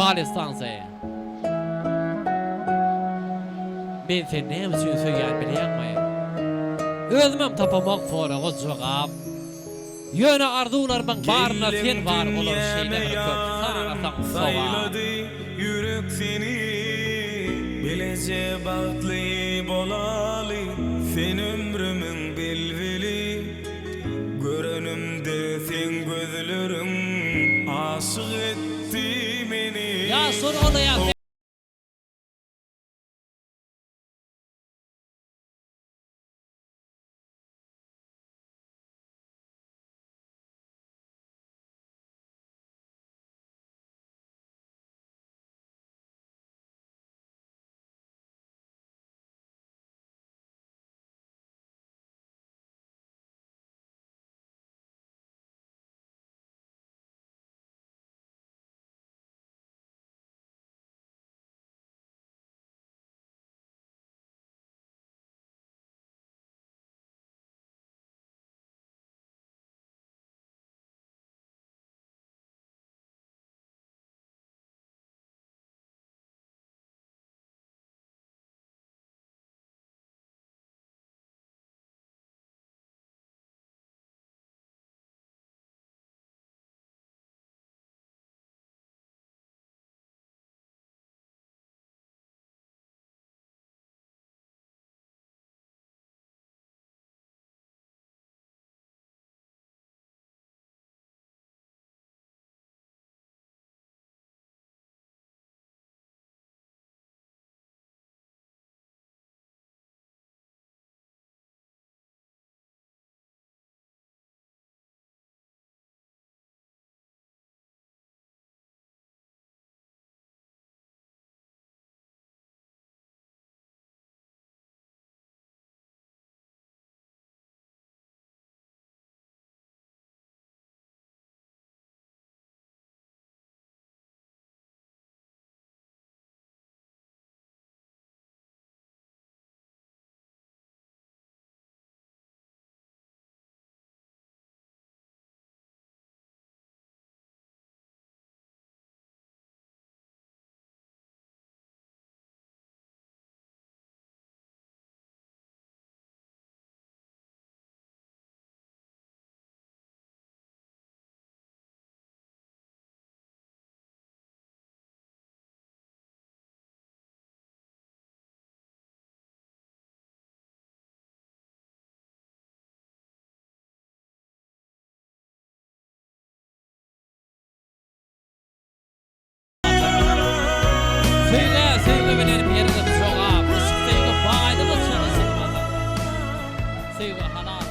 Balis tansy. Men seni näme üçin söýýän bilýäňmi? Özümem tapamok soraga jogap. Ýöne arzuwlarymyň barynda sen bar olar şeýle bir köp sanasaň sogap. Ýürek seni bileje bagtly bolaly sen ömrümiň bilbili görenimde seň gözleriň aşyk etdi meni. Ýaşlar olaýar. Söýgä söýgi bilen berilir jogap, Yşk söýgi baýlygy çyny çykmasa. Söýgi halal.